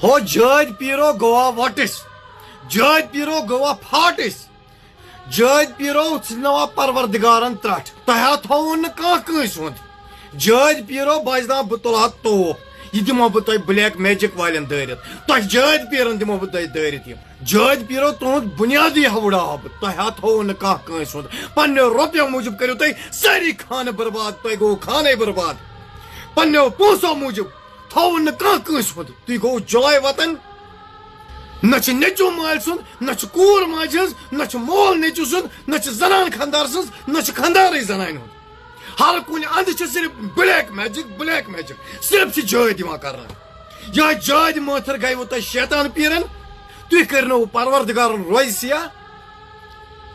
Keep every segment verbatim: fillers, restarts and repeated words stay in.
ہو جٲدۍ پیٖرو گوٚوا وۄٹٕس، جٲدۍ پیٖرو گوٚوا پھاٹٕس، جٲدۍ پیٖرو ژھٕنوا پروردگارن ترٹھ۔ تۄہہِ ہا تھووُن نہٕ کانٛہہ کٲنٛسہِ ہُنٛد۔ جٲدۍ پیٖرو باسہِ دپان بہٕ تُلہٕ ہا توپ، یہِ دِمو بہٕ تۄہہِ بلیک میجک والٮ۪ن دٲرِتھ، تۄہہِ جٲدۍ پیٖرن دِمو بہٕ تۄہہِ دٲرِتھ یِم۔ جٲدۍ پیٖرو تُہُنٛد بُنیادٕے ہا وُڑاوہا بہٕ، تۄہہِ ہا تھووُن نہٕ کانٛہہ کٲنٛسہِ ہُنٛد۔ پننیو رۄپیو موٗجوٗب کٔرِو تُہۍ سٲری خانہٕ برباد، تۄہہِ گوٚو خانَے برباد۔ پننیو پونٛسو موٗجوٗب تھووُن نہٕ کانٛہہ کٲنٛسہِ ہُنٛد۔ تُہۍ گوٚو جُلاے وطن۔ نہ چھُ نیٚچوٗ مالۍ سُنٛد، نہ چھُ کوٗر ماجہِ ہٕنٛز، نہ چھُ مول نیٚچوٗ سُنٛد، نہ چھُ زنان خانٛدار سٕنٛز، نہ چھُ خانٛدارٕے زنانہِ ہُنٛد۔ ہر کُنہِ اندٕ چھِ صرف بلیک میجک، بلیک میجک، صرف چھِ جٲدۍ یِوان کرنہٕ۔ یا جٲدۍ مٲتھٕر گٔیوٕ تۄہہِ شیطان پیٖرن، تُہۍ کٔرنو پروردگارن روزِ سیاہ۔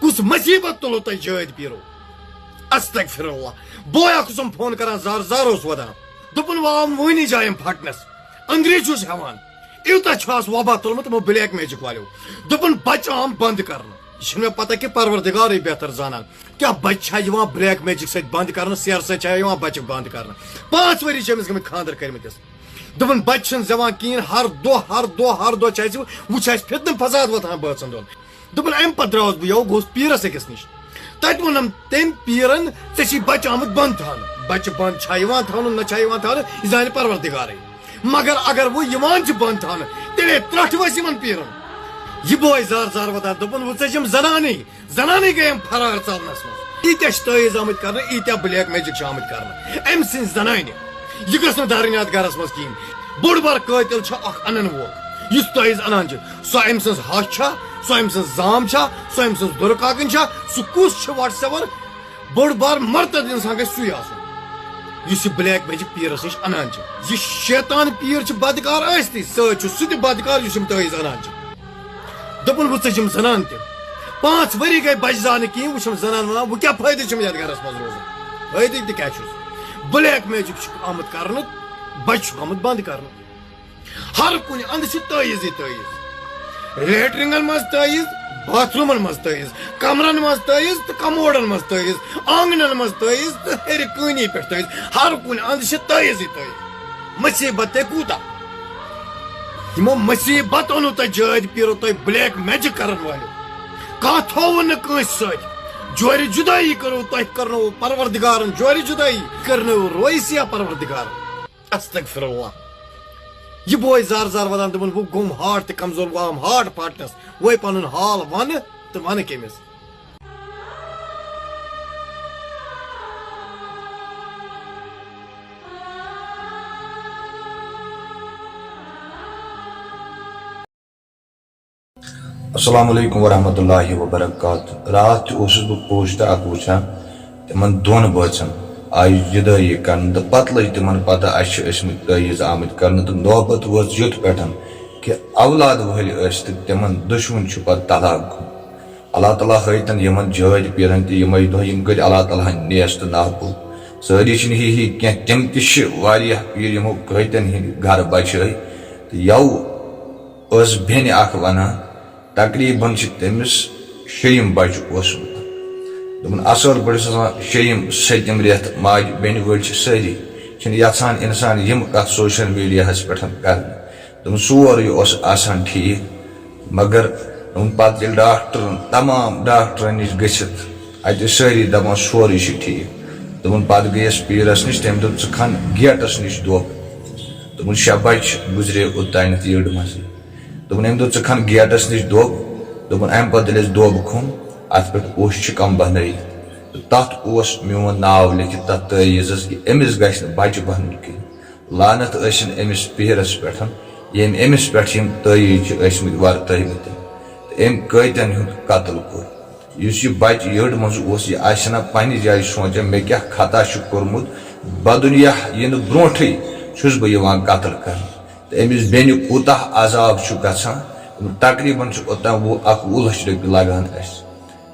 کُس مصیبت تُلو تۄہہِ جٲدۍ پیٖرو؟ استغفر اللہ۔ بوے اکھ اوسُم فون کران، زار زار اوس ودان۔ دوٚپُن، "وۄنۍ آم وٲنی جایم پھٹنس، أنٛدری چھُس ہٮ۪وان۔ یوٗتاہ چھُ آز وبا تُلمُت یِمو بلیک میجک والیو۔" دوٚپُن، "بچہٕ آم بنٛد کرنہٕ۔" یہِ چھُنہٕ مےٚ پتہ کہِ پروردگارٕے بہتر زانان۔ کیٛاہ بچہٕ چھا یِوان بلیک میجک سۭتۍ بنٛد کرنہٕ، سیرٕ سۭتۍ چھا یِوان بچہٕ بنٛد کرنہٕ؟ پانٛژھ ؤری چھِ أمِس گٔمٕتۍ خانٛدر کٔرمٕتِس۔ دوٚپُن، بچہٕ چھِنہٕ زٮ۪وان کِہیٖنۍ، ہر دۄہ، ہر دۄہ، ہر دۄہ چھِ اَسہِ وٕچھ، اَسہِ فِتنہٕ فساد وۄتھان بٲژن دۄن۔ دوٚپُن، اَمہِ پتہٕ درٛاوُس بہٕ یَوٕ، گوٚوُس پیٖرس أکِس نِش۔ تَتہِ ووٚنُم تٔمۍ پیٖرن، "ژےٚ چھی بچہٕ آمُت بنٛد تھاونہٕ۔ بچہٕ بنٛد چھا یِوان تھاونہٕ، نہ چھا یِوان تھاونہٕ، یہِ زانہِ پروردگارٕے۔ مگر اگر وۄنۍ یِوان چھِ بنٛد تھاونہٕ، تیٚلے ترٛٹھ ؤسۍ یِمن پیٖرن۔" یہِ بوے زار زار ودان، دوٚپُن، "وۄنۍ ژٔجِم زنانٕے۔" زنانٕے گٔیم فرار ژلنس منٛز۔ ییٖتیٛاہ چھِ تٲویٖز آمٕتۍ کرنہٕ، ییٖتیٛاہ بلیک میجک چھِ آمٕتۍ کرنہٕ أمۍ سٕنٛزِ زنانہِ۔ یہِ گٔژھ نہٕ دَرٕنۍ اَتھ گرس منٛز کِہیٖنۍ۔ بوٚڑ بار قٲتِل چھُ اکھ اَنن وول، یُس تٲویٖز اَنان چھُ۔ سۄ أمۍ سٕنٛز ہَش چھا، سۄ أمۍ سٕنٛز زام چھا، سۄ أمۍ سٕنٛز دُرکاکٕنۍ چھا، سُہ کُس چھُ وٹس ایور؟ بوٚڑ بار مرتد انسان گژھِ سُے آسُن، یُس یہِ بلیک میجک پیٖرس نِش اَنان چھِ۔ یہِ شیطان پیٖر چھُ بدکار ٲسۍتٕے، سۭتۍ چھُ سُہ تہِ بدکار، یُس یِم تٲویٖز اَنان چھِ۔ دوٚپُن، "وۄنۍ ژٔجِم زنان تہِ۔ پانٛژھ ؤری گٔے بچہٕ زاونہٕ کِہیٖنۍ، وۄنۍ چھَم زنان وَنان، وۄنۍ کیٛاہ فٲیدٕ چھُم یَتھ گَرَس منٛز روزُن؟ فٲیدٕ تہِ کیٛاہ چھُس؟ بلیک میجک چھُکھ آمُت کرنہٕ، بچہٕ چھُکھ آمُت بنٛد کرنہٕ۔" ہر کُنہِ اَندٕ چھِ تٲویٖزٕے تٲویٖز۔ لیٹرِنگن منٛز تٲویٖز، باتھ روٗمن منٛز تٲویٖز، کمرن منٛز تٲویٖز تہٕ کموڈن منٛز تٲویٖز، آنگنن منٛز تٲویٖز تہٕ ہیٚرِ کٲنی پٮ۪ٹھ تٲویٖز۔ ہر کُنہِ اَندٕ چھِ تٲویٖزٕے تٲویٖز۔ مصیبت تہِ کوٗتاہ۔ یِمو مصیبت اوٚنوٕ تۄہہِ جٲدۍ پیٖرو، تۄہہِ بلیک میجک کرن والٮ۪و۔ کانٛہہ تھووُن نہٕ کٲنٛسہِ سۭتۍ۔ جورِ جُدٲیی کٔرٕو تۄہہِ، کرنووُ پروردگارن جورِ جُدٲیی، کرنٲوٕو رویہِ سیاہ پروردگارن۔ استغفر اللہ۔ یہِ بوے زار زار ودان، دوٚپُن، "بہٕ گوٚم ہارٹ تہِ کمزور، بہٕ آم ہارٹ پھاٹنس، وۄنۍ پنُن حال ونہٕ تہٕ ونہٕ کٔمِس؟" السلام علیکم ورحمۃ اللہ وبرکاتہ۔ راتھ تہِ اوسُس بہٕ پوسٹ اکھ وٕچھان، تِمن دۄن بٲژن آیہِ جدٲیی کرنہٕ تہٕ پتہٕ لٔج تِمن پتہ، اسہِ چھِ ٲسمٕتۍ تٲویٖز آمٕتۍ کرنہٕ تہٕ نوبت وٲژ یوٚت پٮ۪ٹھ کہِ اولاد وٲلۍ ٲسۍ تہٕ تِمن دۄشوٕنۍ چھُ پتہٕ طلاق گوٚمُت۔ اللہ تعالیٰ ہٲوتن یِمن جٲدۍ پیٖرن تہِ یِمے دۄہ، یِم کٔرۍ اللہ تعالیٰ ہن نیست نابود۔ سٲری چھِنہٕ ہی ہی کینٛہہ، تِم تہِ چھِ واریاہ پیٖر یِمو قٲدٮ۪ن ہٕنٛدۍ گرٕ بچٲے تہٕ یَوٕ ٲس بیٚنہِ اکھ وَنان، تقریباً چھِ تٔمِس شیٚیِم بَچہٕ اوسمُت۔ دوٚپُن، اَصٕل پٲٹھۍ چھِ آسان شیٚیِم، سٔتِم رٮ۪تھ ماجہِ بیٚنہِ وٲلۍ چھِ سٲری، چھِنہٕ یَژھان اِنسان یِم کَتھ سوشل میٖڈیاہَس پٮ۪ٹھ کَرنہِ۔ دوٚپُن، سورُے اوس آسان ٹھیٖک، مگر دوٚپُن، پَتہٕ ییٚلہِ ڈاکٹرَن، تمام ڈاکٹرَن نِش گٔژھِتھ، اَتہِ ٲسۍ سٲری دَپان، سورُے چھُ ٹھیٖک۔ دوٚپُن، پَتہٕ گٔیَس پیٖرَس نِش، تٔمۍ دوٚپ، ژٕ کھَن گیٹَس نِش دۄب۔ دوٚپُن، شےٚ بَچہِ گُزرے اوٚتانٮ۪تھ یٔڈ منٛزٕے۔ دوٚپُن، أمۍ دوٚپ، "ژٕ کھَن گیٹَس نِش دۄب۔" دوٚپُن، اَمہِ پَتہٕ ییٚلہِ أسۍ دۄب کھوٚن، اَتھ پٮ۪ٹھ اوٚش چھِ کَم بَنٲیِتھ۔ تہٕ تَتھ اوس میون ناو لیکھِتھ تَتھ تٲویٖزَس کہِ أمِس گژھِ نہٕ بَچہِ بَنُن کِہیٖنۍ۔ لعنت ٲسِن أمِس پیٖرَس پٮ۪ٹھ، ییٚمۍ أمِس پٮ۪ٹھ یِم تٲویٖز چھِ ٲسۍمٕتۍ وَرتٲومٕتۍ۔ تہٕ أمۍ قٲدٮ۪ن ہُنٛد قتل کوٚر۔ یُس یہِ بَچہِ یٔڈ منٛز اوس، یہِ آسہِ نہ پنٛنہِ جایہِ سونٛچان، مےٚ کیٛاہ خطا چھُ کوٚرمُت، بدُنیاہ یِنہٕ برونٛٹھٕے چھُس بہٕ یِوان قتل کرنہٕ۔ تہٕ أمِس بیٚنہِ کوٗتاہ عذاب چھُ گژھان، تقریباً چھُ اوٚتام وُہ، اکھ وُہ لَچھ رۄپیہِ لگان اَسہِ۔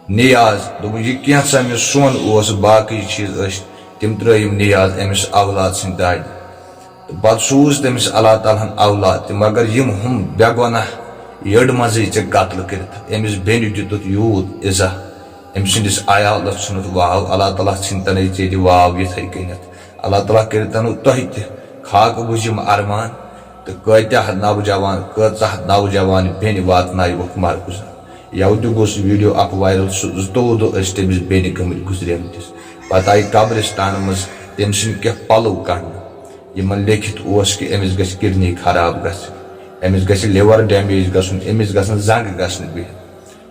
نیاز، دوٚپُن، یہِ کینٛژھا مےٚ سۄن اوس، باقٕے چیٖز ٲسۍ، تِم ترٲیِم نیاز أمِس اولاد سٕنٛدِ دادِ۔ تہٕ پتہٕ سوٗز تٔمِس اللہ تعالیٰ ہن اولاد تہِ، مگر یِم ہُم بے گۄناہ یٔڈ منٛزٕے ژےٚ قتل کٔرِتھ، أمِس بیٚنہِ دیُتُتھ یوٗت اِزہ، أمۍ سٕنٛدِس عیالس ژھُنُتھ واو، اللہ تعالیٰ ژھٕنتَنے ژےٚ تہِ واو یِتھَے کٔنٮ۪تھ۔ اللہ تعالیٰ کٔرِتَنو تۄہہِ تہِ خاکہٕ بُجِم ارمان، تہٕ کٲتیٛاہ نوجوان، کۭژاہ نوجوان بیٚنہِ واتنایہِ وکھ مرگُزار۔ یَوٕ تہِ گوٚو سُہ ویٖڈیو اکھ وائرل، سُہ زٕتووُہ دۄہ ٲسۍ تٔمِس بیٚنہِ گٔمٕتۍ گُزریمتِس۔ پتہٕ آیہِ قبرستانہٕ منٛز تٔمۍ سٕنٛدۍ کینٛہہ پلو کڑنہٕ، یِمن لیکھِتھ اوس کہِ أمِس گژھِ کڈنی خراب گژھٕنۍ، أمِس گژھِ liver damage گژھُن، أمِس گژھن زنٛگہٕ گژھنہِ بِہِتھ۔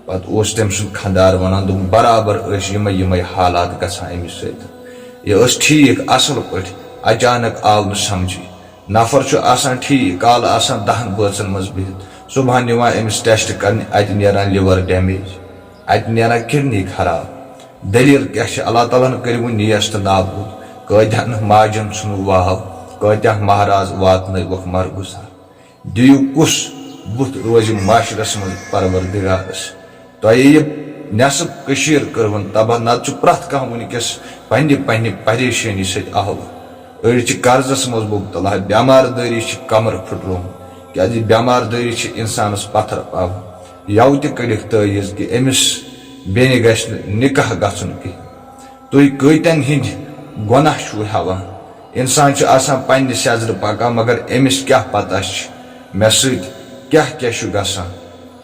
پتہٕ اوس تٔمۍ سُنٛد خانٛدار ونان، دوٚپُن، برابر ٲسۍ یِمے یِمے حالات گژھان أمِس سۭتۍ۔ یہِ ٲس ٹھیٖک، اصل پٲٹھۍ، اچانک آو نہٕ سمجھٕے۔ نفر چھُ آسان ٹھیٖک، کالہٕ آسان دَہَن بٲژَن منٛز بِہِتھ، صُبحن نِوان أمِس ٹیسٹ کرنہِ، اَتہِ نیران liver damage، اَتہِ نیران کڈنی خراب۔ دٔلیٖل کیٛاہ چھِ؟ اللہ تعالیٰ ہَن کٔرِو نیس تہٕ نابوٗد۔ کٲتیٛاہَن ماجن ژھُنوٕ واو، کٲتیٛاہ مہراز واتنٲوِکھ مرگُزار۔ دِیِو کُس بُتھ روزِ معاشرس منٛز پروردگارس؟ تۄہہِ یہِ نٮ۪صٕب کٔشیٖر کٔرٕوٕن تباہ، نتہٕ چھُ پرٛٮ۪تھ کانٛہہ وٕنکیٚس پننہِ پننہِ پریشٲنی سۭتۍ آوُر۔ أڑۍ چھِ قرضس منٛز مُبتلا، بٮ۪مار دٲری چھِ کمر پھٕٹرومُت، کیازِ بٮ۪مار دٲری چھِ انسانس پتھر پاوان۔ یوٕ تہِ کٔڑِکھ تٲویٖز کہِ أمِس بیٚنہِ گژھِ نہٕ نکاح گژھُن کینٛہہ۔ تُہۍ کۭتٮ۪ن ہٕنٛدۍ گۄناہ چھُو ہٮ۪وان؟ انسان چھُ آسان پننہِ سیزرٕ پکان، مگر أمِس کیٛاہ پتہ چھِ مےٚ سۭتۍ کیٛاہ کیٛاہ چھُ گژھان۔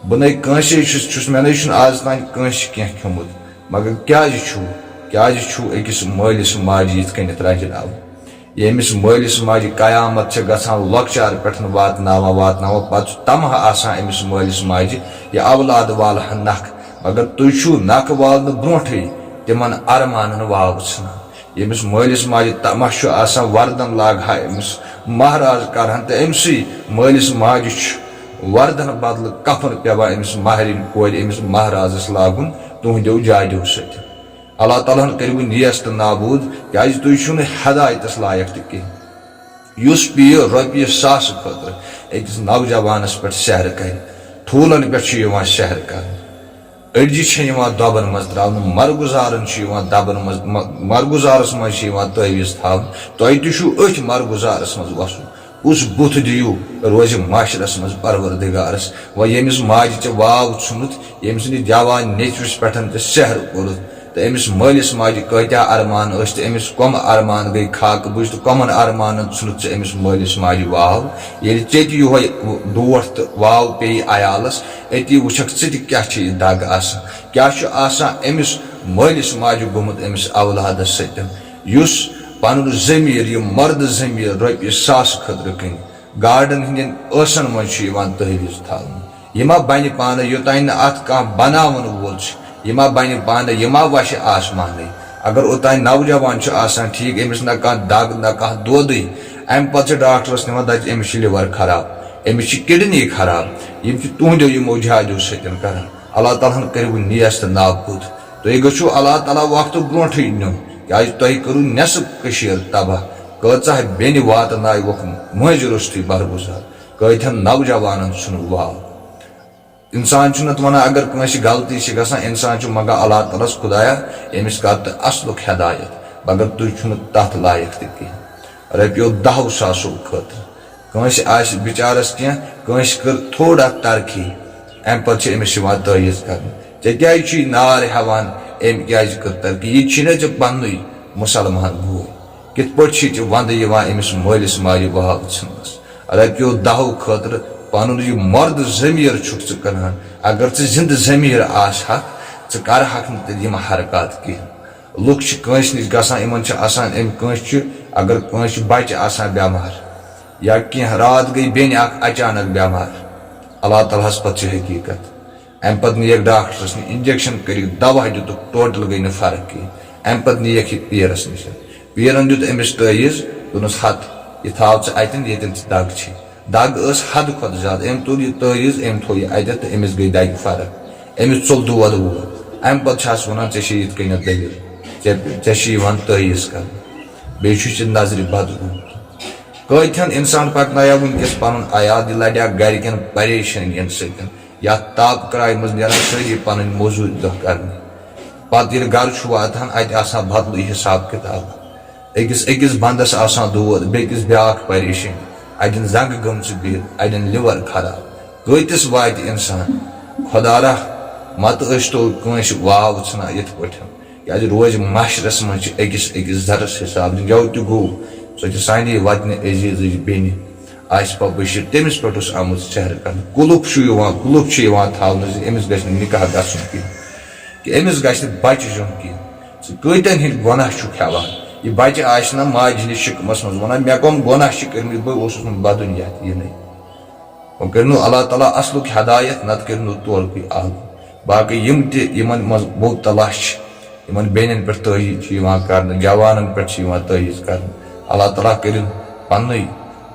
بہٕ نے کٲنٛسے چھُس، چھُس، مےٚ نے چھُنہٕ آز تام کٲنٛسہِ کینٛہہ کھیوٚمُت، مگر کیٛازِ چھُو، کیٛازِ چھُو أکِس مٲلِس ماجہِ یِتھ کٔنٮ۪تھ رنجناوُن؟ ییٚمِس مٲلِس ماجہِ قیامت چھےٚ گژھان لۄکچار پٮ۪ٹھ واتناوان واتناوان، پتہٕ چھُ تمہٕ آسان أمِس مٲلِس ماجہِ، یہِ اولاد والہٕ ہن نکھ، مگر تُہۍ چھِو نکھ والنہٕ برونٹھٕے تِمن ارمانن واو ژھٕنان۔ ییٚمِس مٲلِس ماجہِ تمہ چھُ آسان، وردن لاگہٕ ہا أمِس مہراز کرہن، تہٕ أمۍ سٕے مٲلِس ماجہِ چھُ وردن بدلہٕ کفن پٮ۪وان أمِس مہرِنۍ کورِ، أمِس مہرازس لاگُن تُہنٛدیو جادیو سۭتۍ۔ اللہ تعالیٰ ہن کٔرِو نیس تہٕ نابوٗد، کیازِ تُہۍ چھِو نہٕ ہدایتس لایق تہِ کینٛہہ۔ یُس پیٖر رۄپیہِ ساسہٕ خٲطرٕ أکِس نوجوانس پٮ۪ٹھ سحر کرِ، ٹھوٗلن پٮ۪ٹھ چھُ یِوان سحر کرنہٕ، أڈجہِ چھےٚ یِوان دۄبن منٛز ترٛاونہٕ، مرگُزارن چھُ یِوان دۄبن منٛز، م-، مرگُزارس منٛز چھُ یِوان تٲویٖز تھاونہٕ۔ تۄہہِ تہِ چھُو أتھۍ مرگُزارس منٛز وسُن۔ کُس بُتھ دِیِو روزِ معاشرس منٛز پروردگارس؟ وۄنۍ ییٚمِس ماجہِ ژےٚ واو ژھُنُتھ، ییٚمہِ سٕنٛدِ جوان نیٚچوِس پٮ۪ٹھ ژےٚ سحر کوٚرُتھ، تہٕ أمِس مٲلِس ماجہِ کٲتیٛاہ ارمان ٲسۍ تہٕ أمِس کۄم ارمان گٔے خاکہٕ بُج تہٕ کۄمن ارمانن ژھُنُتھ ژےٚ أمِس مٲلِس ماجہِ واو؟ ییٚلہِ ژےٚ تہِ یِہوے ڈوٹھ تہٕ واو پیٚیہِ عیالس، أتی وٕچھکھ ژٕ تہِ کیٛاہ چھِ یہِ دگ آسان، کیٛاہ چھُ آسان أمِس مٲلِس ماجہِ گوٚمُت أمِس اولادس سۭتۍ، یُس پنُن ضمیٖر، یہِ مردٕ ضمیٖر رۄپیہِ ساس خٲطرٕ کٕنہِ۔ گاڈن ہٕنٛدٮ۪ن ٲسن منٛز چھُ یِوان تٲویٖز تھاونہٕ۔ یہِ ما بنہِ پانہٕ، یوٚتانۍ نہٕ اتھ کانٛہہ بناون وول چھُ، یہِ ما بنہِ پانہٕ، یہِ ما وسہِ آسمانٕے؟ اگر اوٚتانۍ نوجوان چھُ آسان ٹھیٖک، أمِس نہ کانٛہہ دگ، نہ کانٛہہ دودٕے، امہِ پتہٕ چھِ ڈاکٹرس نِوان، دپہِ، أمِس چھِ liver خراب، أمِس چھِ kidney خراب۔ یِم چھِ تُہنٛدیو یِمو جادیو سۭتۍ کران۔ اللہ تعالیٰ ہن کٔرِو نیس تہٕ نابوٗد۔ تُہۍ گٔژھِو اللہ تعالیٰ وقتہٕ برونٛٹھٕے نیُن، کیازِ تۄہہِ کٔرٕو نٮ۪صٕب کٔشیٖر تباہ۔ کۭژاہ بیٚنہِ واتنایوکھ مٔنٛزۍ روٚستُے برگُزار، کۭتہن نوجوانن ژھُنُو واو۔ انسان چھُنہٕ وَنان، اگر کٲنٛسہِ غلطی چھِ گژھان، انسان چھُ منٛگان اللہ تعالیٰ ہس، خدایا، أمِس کر تہٕ اصلُک ہدایت، مگر تُہۍ چھُنہٕ تتھ لایق تہِ کینٛہہ۔ رۄپیو دہو ساسو خٲطرٕ کٲنٛسہِ آسہِ بِچارس کینٛہہ، کٲنٛسہِ کٔر تھوڑا ترقی، امہِ پتہٕ چھِ أمِس یِوان تٲویٖز کرنہٕ، "ژےٚ کیٛازِ چھُے نار ہٮ۪وان؟ أمۍ کیٛازِ کٔر ترقی؟ یہِ چھِنہ ژےٚ پننُے مُسلمان بوے؟ کِتھ پٲٹھۍ چھُے ژےٚ ونٛدٕ یِوان أمِس مٲلِس ماجہِ واو ژھٕننس؟ رۄپیو دہو خٲطرٕ پنُن یہِ مردٕ ضمیٖر چھُکھ ژٕ کٕنان۔ اگر ژٕ زِندٕ ضمیٖر آسہٕ ہکھ، ژٕ کرٕ ہکھ نہٕ تیٚلہِ یِم حرکات کینٛہہ۔" لُکھ چھِ کٲنٛسہِ نِش گژھان، یِمن چھِ آسان، أمۍ کٲنٛسہِ چھُ، اگر کٲنٛسہِ چھُ بچہِ آسان بٮ۪مار یا کینٛہہ، راتھ گٔے بیٚنہِ اکھ اچانک بٮ۪مار، اللہ تعالیٰ ہس پتہٕ چھِ حقیٖقت۔ امہِ پتہٕ نِیَکھ ڈاکٹرس نِش، انجیکشن کٔرِکھ، دوا دِتُکھ، ٹوٹل گٔے نہٕ فرق کینٛہہ۔ امہِ پتہٕ نِیَکھ یہِ پیرس نِش۔ پیرن دیُت أمِس تٲویٖز، دوٚپنس، "ہتھ، یہِ تھاو ژٕ اتٮ۪ن، ییٚتٮ۪ن ژٕ دگ چھے۔" دگ ٲس حدٕ کھۄتہٕ زیادٕ۔ أمۍ تُل یہِ تٲویٖز، أمۍ تھوٚو یہِ اَتٮ۪تھ تہٕ أمِس گٔے دَگہِ فرق۔ أمِس ژوٚل دود وود۔ اَمہِ پَتہٕ چھِ اَس وَنان، "ژےٚ چھے یِتھ کٔنٮ۪تھ دٔلیٖل، ژےٚ، ژےٚ چھِ یِوان تٲویٖز کَرنہٕ، بیٚیہِ چھُے ژےٚ نظرِ بد گوٚمُت۔" کۭتِہَن اِنسان پَکنایو وٕنۍکٮ۪س پَنُن عیال، یہِ لَڑیا گَرِکٮ۪ن پریشٲنیَن سۭتۍ، یَتھ تاپہٕ کرٛایہِ منٛز نیران سٲری پَنٕنۍ موٚزوٗرۍ دۄہ کَرنہِ۔ پَتہٕ ییٚلہِ گَرٕ چھُ واتان، اَتہِ آسان بدلٕے حِساب کِتاب۔ أکِس أکِس بندس آسان دود، بیٚکِس بیٛاکھ پریشٲنی، اَڑٮ۪ن زنٛگہٕ گٔمژٕ بِہِتھ، اَڑٮ۪ن liver خراب۔ کۭتِس واتہِ اِنسان؟ خۄدا رحم، متہٕ ٲسۍ تو کٲنٛسہِ واو ژھٕنان یِتھ پٲٹھۍ، کیٛازِ روزِ محشرس منٛز چھِ أکِس أکِس زرس حِساب دیُن۔ یَوٕ تہِ گوٚو، سۄ چھِ سانے وطنِ عزیزٕچ بیٚنہِ۔ آصفہ بشیر، تٔمِس پٮ۪ٹھ اوس آمُت سحر کرنہٕ۔ قُلُف چھُ یِوان، قُلُف چھُ یِوان تھاونہٕ زِ أمِس گژھِ نہٕ نکاح گژھُن کینٛہہ، کہِ أمِس گژھِ نہٕ بچہِ زیُن کینٛہہ۔ ژٕ کۭتٮ۪ن ہٕنٛدۍ گۄناہ چھُکھ ہٮ۪وان؟ یہِ بچہِ آسہِ نہ ماجہِ ہٕنٛدِس شِکمس منٛز ونان، مےٚ کم گۄناہ چھِ کٔرمٕتۍ، بہٕ اوسُس نہٕ بدُنیا تہِ یِنٕے۔ وۄنۍ کٔرِنو اللہ تعالیٰ اصلُک ہدایت، نتہٕ کٔرِنو تورٕ کُے آلو۔ باقٕے یِم تہِ یِمن منٛز مبتلا چھِ، یِمن بیٚنٮ۪ن پٮ۪ٹھ تٲہیٖز چھِ یِوان کرنہٕ، جوانن پٮ۪ٹھ چھِ یِوان تٲہیٖز کرنہٕ، اللہ تعالیٰ کٔرِن پننُے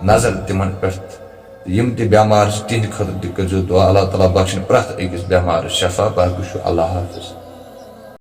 نظر تِمن پٮ۪ٹھ۔ تہٕ یِم تہِ بٮ۪مار چھِ، تِہنٛدِ خٲطرٕ تہِ کٔرۍزیو دُعا۔ اللہ تعالیٰ بخشِن پرٛٮ۪تھ أکِس بٮ۪مارس شفا۔ باقٕے چھُ اللہ حافظ۔